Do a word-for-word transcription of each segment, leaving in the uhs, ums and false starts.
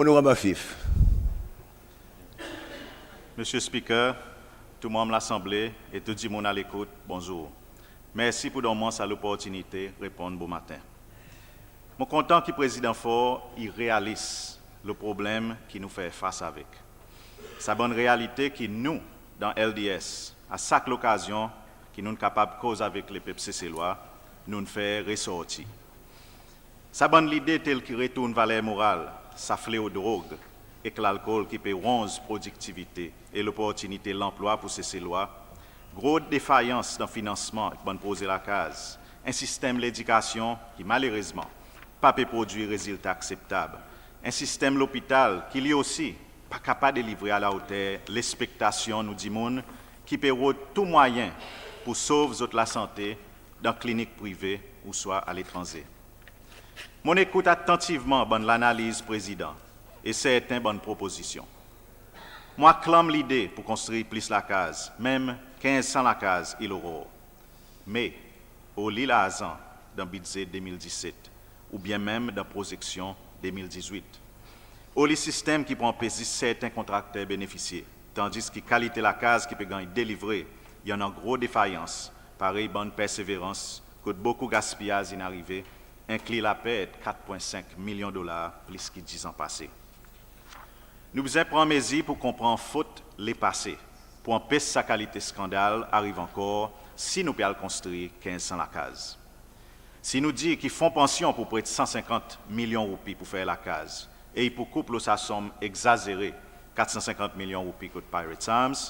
Onorab Afif. Mr Speaker, tou Manm Lasanble e tou dimoun a lekout, bonzour. Mersi pour donn mwan sa loportinite reponn bomaten. Mon kontan ki Prezidan Faure i realis lo problenm ki nou fer fas avek. Sa bann realite ki nou dan LDS, a sak lokazyon ki nou'n kapab koz avek lepep Seselwa, nou'n fer resorti. Sa bann lide tel ki retourn valer moral, sa fleo drog ek lalkol ki pe ronz prodiktivite e loportinite lanplwa pour Seselwa, gro defayans dan finansman ek bann proze lakaz, en sistenm ledikasyon ki malerezman pa pe prodwir rezilta akseptab, en sistenm lopital ki li osi pa kapab delivre alaoter lekspektasyon nou dimoun ki pe rod tou mwayen pour sov zot lasante dan klinik prive ouswa aletranze. Mon'n ekout atantivman bann lanaliz Prezidan e serten bann propozisyon. Mon aklanm lide pour konstri plis lakaz, menm kenz san lakaz Ile Aurore. Me, oli larzan dan Bidze de mil diset, oubyen menm dan prozeksyon de mil dizwit? Oli sistenm ki pou anpes zis serten kontrakter benefisye, tandis ki kalite lakaz ki pe ganny delivre i annan gro defayans, parey bann Perseverance, kot bokou gaspiyaz in arive, enkli lapert kat pwen senk milyon dolar plis ki diz an pase. Nou bezwen pran mezir pour konpran fot lepase, pour anpes sa kalite skandal ariv ankor si nou pe al konstri kenz san lakaz. Si nou dir ki Fon Pansyon pou pret san senkant milyon roupi pour fer lakaz, e i pou koup lo sa sonm egzazere kat san senkant milyon roupi kot Pirates Arms,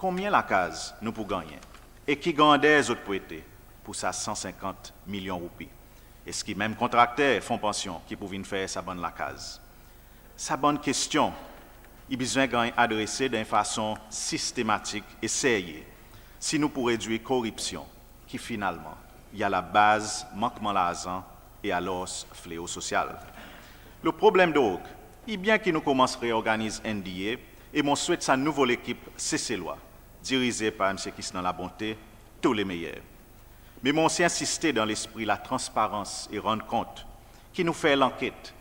konbyen lakaz nou pou gannyen? E ki grander zot pou ete pour sa san senkant milyon roupi? Eski menm kontrakter Fon Pansyon ki pou vin fer sa bann lakaz? Sa bann kestyon i bezwen ganny adrese dan en fason sistematik e serye, si nou pou redwir koripsyon ki finalman i alabaz mankman larzan e alors fleo sosyal. Lo problenm drog, i byen ki nou komans reorganiz NDEA e mon swet sa nouvo lekip Seselwa, dirize par Msye Christian Labonte, tou le meyer. Me mon osi ensiste dan lespri latransparans e rann kont ki nou fer lanket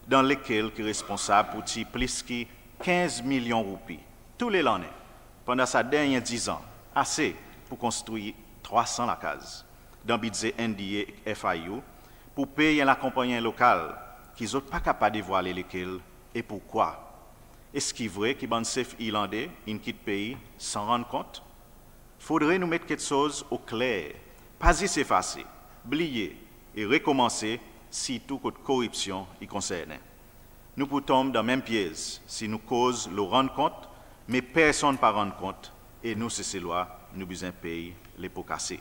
dan lekel ki responsab pour tir plis ki kenz milyon roupi tou le lannen pandan sa dernyen diz an, ase pour konstri trwa san lakaz dan Bidze NDEA ek FIU pour pey en lakonpannyen lokal ki zot pa kapab devwale lekel e pourkwa? Eski vre ki bann sef Irlande in kit pei san rann kont? Fodre nou met keksoz o kler, pa zis efase, bliye e rekomanse, sirtou kot koripsyon i konsernen. Nou pou tonm dan menm pyez si nou koz lo rann kont, me personn pa rann kont e nou Seselwa nou bezwen pey lepo kase.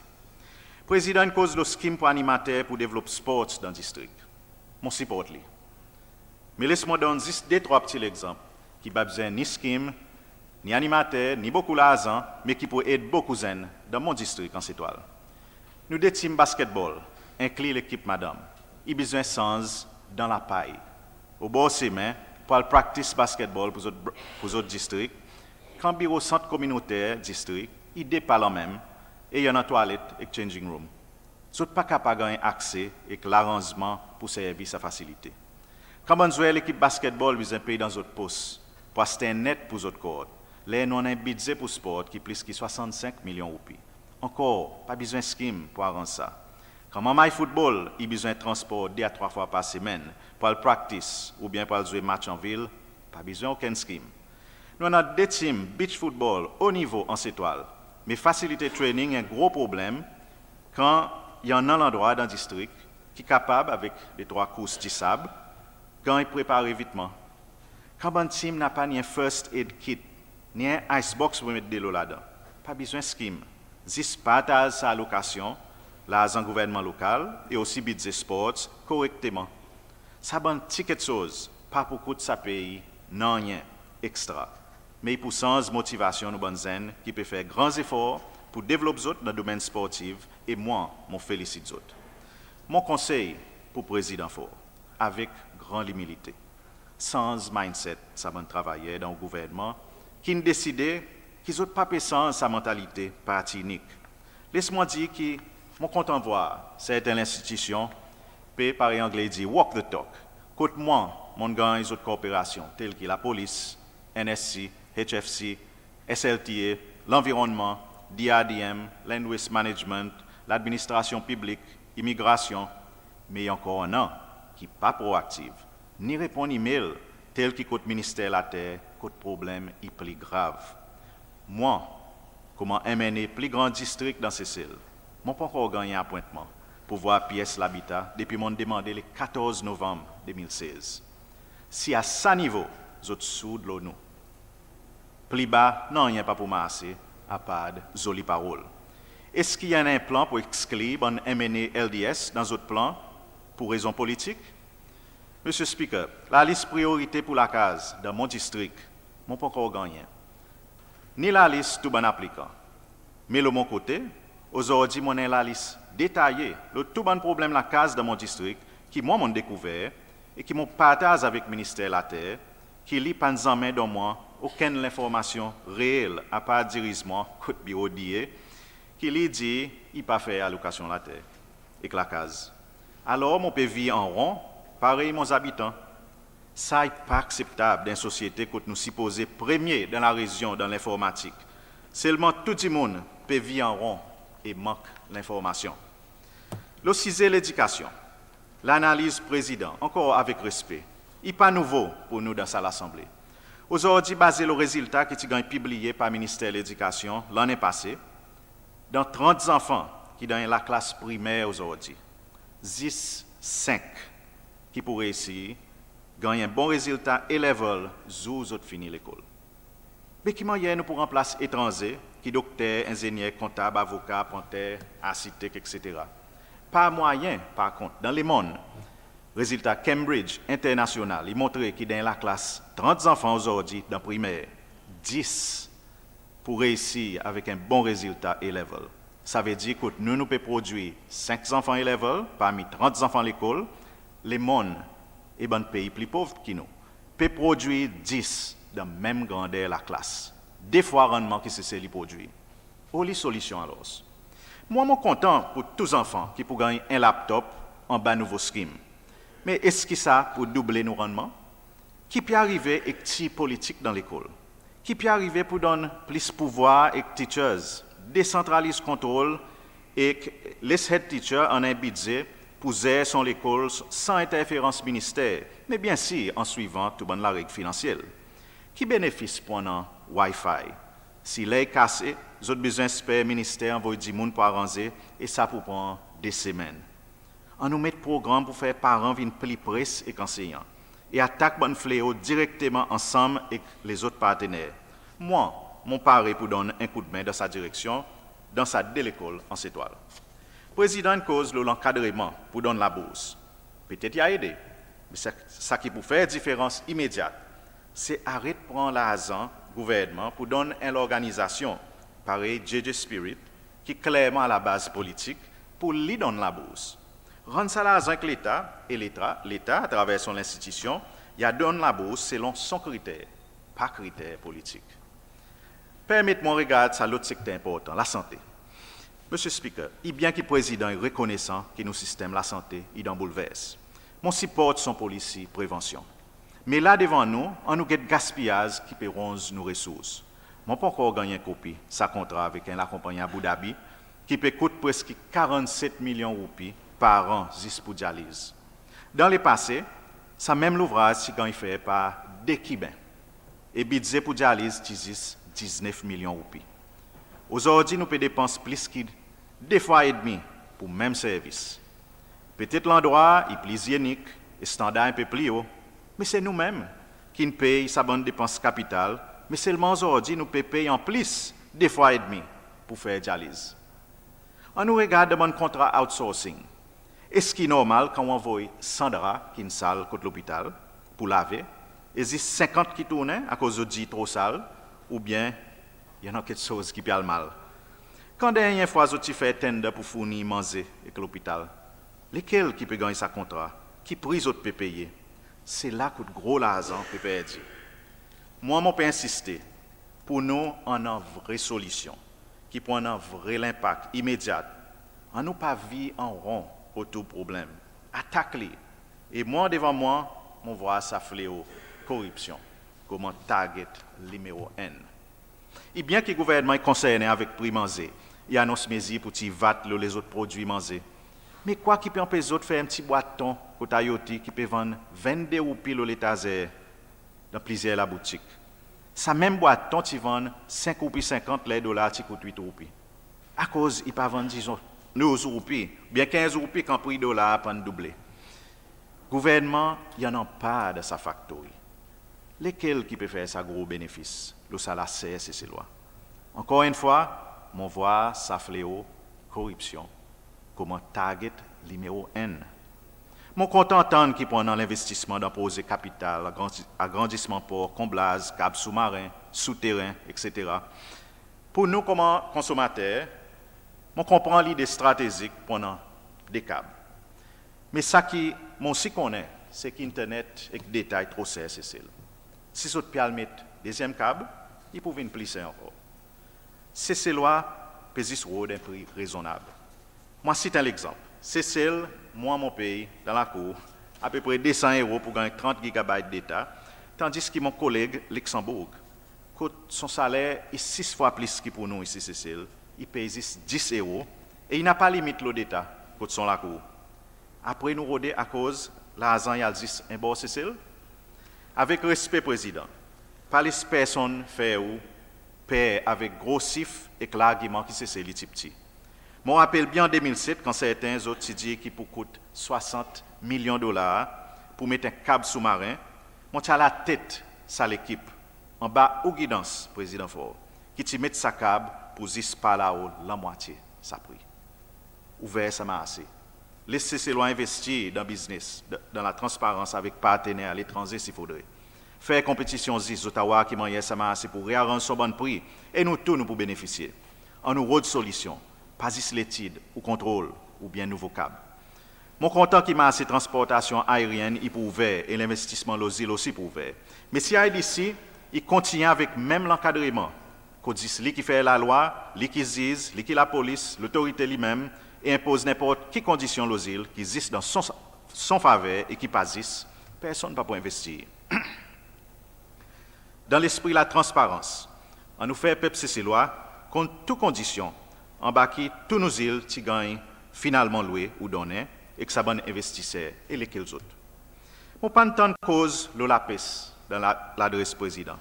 Prezidan in koz lo skim pour animater pour devlop sports dan distrik. Mon siport li. Me les mwan donn zis de trwa pti legzanp ki pa bezwen ni skim, ni animater, ni bokou larzan, me ki pou ed bokou zenn dan mon distrik Anse Etoile. Nou de tim basketball, enkli lekip madanm, i bezwen sanz dan lapay. Obor semen pour al praktis basketball pour zot, pour zot distrik, kan biro sant kominoter distrik i de pa lanmenm e i annan twalet ek changing room. Zot pa kapab ganny akse ek laranzman pour servi sa fasilite. Kan bann zwer lekip basketball bezwen pey dan zot pos pour aste en net pour zot kort, ler nou annan en bidze pour sport ki plis ki swasann senk milyon roupi. Ankor, pa bezwen skim pour aranz sa. Kan manmay foutbol i bezwen transpor de a trwa fwa par semenn pour al praktis oubyen pour al zwe match an vil, pa bezwen okenn skim. Nou annan de tim beach football o nivo Anse Etoile, me fasilite training i en gro problenm kan i annan landrwa dan distrik ki kapab, avek de trwa kours disab, ganny prepare vitman. Kan bann tim napa ni en first aid kit, ni en ice box pour met delo ladan, pa bezwen skim, zis partaz sa alokasyon larzan gouvernman lokal e osi bidze sports korekteman. Sa bann pti keksoz pa pou kout sa pei nanryen ekstra, me i pou sanz motivasyon nou bann zenn ki pe fer gran zefor pour devlop zot dan domenn sportif, e mwan, mon felisit zot. Mon konsey pour Prezidan Faure, avek gran imilite, sanz mindset sa bann travayer dan ou gouvernman ki'n deside ki zot pa pe sanz sa mantalite parti inik. Les mwan dir ki mon kontan vwar serten lenstitisyon pe, parey Angle i dir, walk the talk. Kot mwan, mon'n ganny zot korperasyon tel ki Lapolis, NSC, HFC, SLTA, Lanvironnman, DRDM, Land Waste Management, Ladministrasyon Piblik, Imigrasyon, me i ankor annan ki pa proaktiv ni reponn email tel ki kot Minister Later kot problenm i pli grav. Mwan, koman MNA pli gran distrik dan Sesel, mon pa ankor ganny en apwentman pour vwar PS Labita depi mon'n demande le katorz Novanm de mil sez. Si a sa nivo zot sourd lo nou, pli ba nanryen pa pou marse apard zoli parol. Eski i annan en plan pour eksklir bann MNA LDS dan zot plan pour rezon politik? Mr Speaker, lalis priyorite pour lakaz dan mon distrik, mon pa ankor gannyen. Ni lalis tou bann aplikan. Me lo mon kote, ozordi mon annan en lalis detaye lo tou bann problenm lakaz dan mon distrik ki mwan mon'n dekouver e ki mon partaz avek Minister Later, ki li pa'n zanmen donn mwan okenn lenformasyon reel apard diriz mwan kot biro DA, ki li i dir i pa fer alokasyon later ek lakaz. Alor mon pe vir an ron parey mon zabitan. Sa i pa akseptab dan en sosyete kot nou sipoze premye dan larezyon dan lenformatik, selman tou dimoun pe vir an ron e mank lenformasyon. Lo size ledikasyon, lanaliz Prezidan, ankor avek respe, i pa nouvo pour nou dan sa Lasanble. Ozordi, baze lo rezilta ki ti ganny pibliye par Minister Ledikasyon lannen pase, dan trant zanfan ki dan en laklas primer ozordi, zis senk ki pou reisir ganny en bon rezilta A-Level zour zot fini lekol. Be ki mannyer nou pou ranplas etranze ki dokter, enzenyer, kontab, avoka, arpanter, arsitek, eksetera? Par mwayen, par kont, dan lemonn, rezilta Cambridge enternasyonal i montre ki dan en laklas trant zanfan ozordi dan primer, dis pou reisir avek en bon rezilta A-Level. Savedir kot nou, nou pe prodwir senk zanfan A-Level parmi trant zanfan lekol, lemonn e bann pei pli pov ki nou pe prodwir dis dan menm grander laklas. De fwa rannman ki Sesel i prodwir. Oli solisyon alors? Mwan mon kontan pour tou zanfan ki pou ganny en laptop anba nouvo skim. Me eski sa pou double nou rannman? Ki pe arive ek tir politik dan lekol? Ki pe arive pour donn plis pouvwar ek teachers, desantraliz kontrol ek les head teacher annan en bidze pour zer son lekol san enterferans Minister, me byensir an swivan tou bann lareg finansyel? Ki benefis pou annan Wi-Fi si ler i kase, zot bezwen esper Minister anvoy dimoun pour aranze e sa pou pran de semenn? Annou met progranm pour fer paran vin pli pres ek ansenyan e atak bann fleo direkteman ansanm ek lezot partner. Mwan, mon pare pour donn en koudmen dan sa direksyon dan sa de lekol an Setwal. Prezidan in koz lo lankadreman pour donn labours. Petet i a ede, me sa, sa ki pou fer diferans imedyat, se aret pran larzan Gouvernman pour donn en lorganizasyon parey JJ Spirit, ki klerman a labaz politik, pour li donn labours. Rann sa larzan ek Leta e Leta, Leta atraver son lenstitisyon, i a donn labours selon son kriter, pa kriter politik. Permet mwan regard sa lot sekter enportan, lasante. Mr Speaker, i byen ki Prezidan i rekonesan ki nou sistenm lasante i dan boulvers. Mon siport son polisi prevansyon. Me la devan nou, annou get gaspiyaz ki pe ronz nou resours. Mon pa ankor ganny en kopi sa kontra avek en lakonpannyen Abu Dhabi ki pe kout preski karannset milyon roupi par an zis pour dyaliz. Dan lepase, sa menm louvraz ti ganny fer par de Kiben e bidze pour dyaliz ti zis diznef milyon roupi. Ozordi nou pe depans plis ki de fwa edmi pour menm servis. Petet landrwa i pli izyenik e standar en pe pli o, me se nou menm ki'n pey sa bann depans kapital, me selman ozordi nou pe pey anplis de fwa edmi pour fer dyaliz. Annou regard dan bann kontra outsourcing. Eski i normal kan ou anvoy san dra ki'n sal kot lopital pour lave e zis senkant ki tournen akoz zot dir i tro sal, oubyen i annan keksoz ki pe al mal? Kan dernyen fwa zot ti fer tender pour fourni manze ek lopital? Lekel ki pe ganny sa kontra? Ki pri zot pe peye? Se la kot gro larzan pe perdi. Mwan mon pe ensiste pour nou annan vre solisyon ki pou annan vre lenpak imedyat. Annou pa vir an ron otour problenm. Atak li. E mwan, devan mwan, mon vwar sa fleo koripsyon konman target nimero enn. I byen ki Gouvernman i konsernen avek pri manze, i anons mezir pour tir VAT lo lezot prodwi manze. Me kwa ki pe anpes zot fer en pti bwat ton kot Ayoti ki pe vann vennde roupi lo letazer dan plizyer laboutik? Sa menm bwat ton ti vann senk roupi senkant ler dolar ti kout wit roupi. Akoz i pa vann dizon douz roupi oubyen kenz roupi kan pri dolar pa'n double? Gouvernman i annan par dan sa faktori. Lekel ki pe fer sa gro benefis lo sa laser Seselwa? Ankor enn fwa, mon vwar sa fleo koripsyon konman target nimero enn. Mon kontan tann ki pou annan lenvestisman dan proze kapital, agrandi- agrandisman por, konblaz, kab soumaren, souteren, eksetera. Pour nou konman konsomater, mon konpran lide stratezik pour annan de kab. Me sa ki mon osi konnen, se ki internet ek data i tro ser Sesel. Si zot pe al met dezyenm kab, i pou vin pli ser ankor. Seselwa pe zis rod en pri rezonnab. Mon a sit en legzanp. Sesel, mwan mon pey dan lakour apepre de san euro pour ganny trant gigabyte data, tandis ki mon koleg Luxembourg, kot son saler i sis fwa plis ki pour nou isi Sesel, i pey zis dis euro e i napa limit lo data kot son lakour. Apre nou rode akoz larzan i al zis en bor Sesel? Avek respe Prezidan, pa les personn fer ou per avek gro sif ek largiman ki Sesel i pti. Mon rapel byen an de mil set kan serten zot ti dir ki pou kout swasant milyon dolar pour met en kab soumaren, mon ti a latet sa lekip anba ou gidans Prezidan Faure, ki ti met sa kab pour zis par lao lanmwatye sa pri. Ouver sa marse. Les Seselwa envestir dan biznes, dan, dan latransparans avek partener aletranze si fodre. Fer konpetisyon zis, zot a vwar ki mannyer sa marse pou rearanz son bann pri e nou tou nou pou benefisye. Annou rod solisyon, pa zis letid ou kontrol oubyen nouvo kab. Mon kontan ki marse transportasyon aeryen i pou ouver e lenvestisman lo zil osi pou ouver. Me si I D C i kontinyen avek menm lankadreman, kot zis li ki fer lalwa, li ki ziz, li ki lapolis, lotorite li menm, e enpoz nenport ki kondisyon lo zil ki zis dan son, son faver e ki pa zis, personn pa pou envestir. Dan lespri latransparans, annou fer pep Seselwa konn tou kondisyon anba ki tou nou zil ti ganny finalman lwe ou donnen ek sa bann envestiser, e lekel zot. Mon pa'n tann koz lo lapes dan la, ladres Prezidan.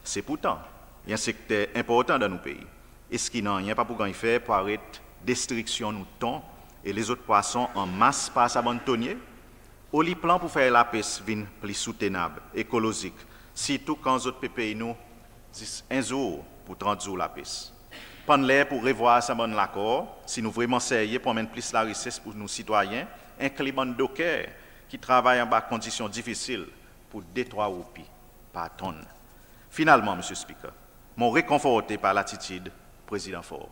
Se pourtan i en sekter enportan dan nou pei. Eski nanryen pa pou ganny fer pour aret destriksyon nou ton e lezot pwason an mas par sa bann tonye? Oli plan pour fer lapes vin pli soutenab, ekolozik, sirtou kan zot pe pey nou zis en zour pour trant zour lapes? Pa'n ler pour revwar sa bann lakor si nou vreman serye pour anmenn plis larises pour nou sitwayen, enkli bann doker ki travay anba kondisyon difisil pour de trwa roupi par tonn? Finalman, Msye Speaker, mon rekonforte par latitid Prezidan Faure.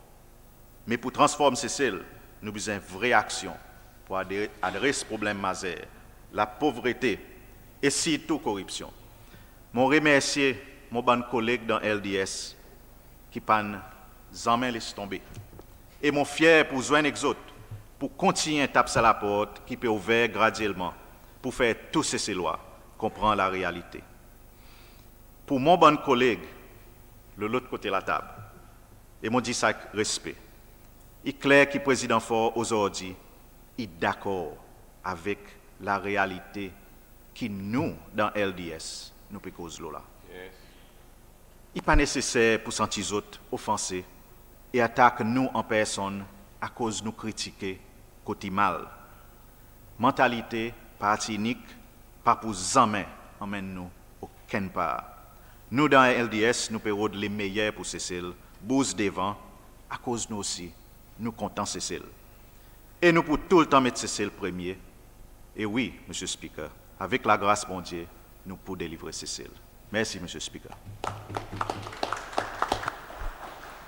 Me pour transform Sesel, nou bezwen vre aksyon pour ade, adres problenm mazer, lapovrete e sirtou koripsyon. Mon remersye mon bann koleg dan L D S ki pa'n zanmen les tonbe. E mon fyer pour zwenn ek zot pour kontinyen tap sa laport ki pe ouver gradyelman pour fer tou Seselwa konpran larealite. Pour mon bann koleg lo lot kote latab, e mon dir sa ek respe, i kler ki Prezidan Faure ozordi i dakor avek larealite ki nou dan L D S nou pe koz lo la. I pa neseser pour santi zot ofanse e atak nou an personn akoz nou kritike kot i mal. Mantalite parti inik pa pou zanmen anmenn nou okenn par. Nou dan L D S nou pe rod lemeyer pour Sesel, bouz devan, akoz nou osi nou kontan Sesel. E nou pou toultan met Sesel premye. E wi, Msye Speaker, avek lagras Bondye, nou pou delivre Sesel. Mersi, Msye Speaker.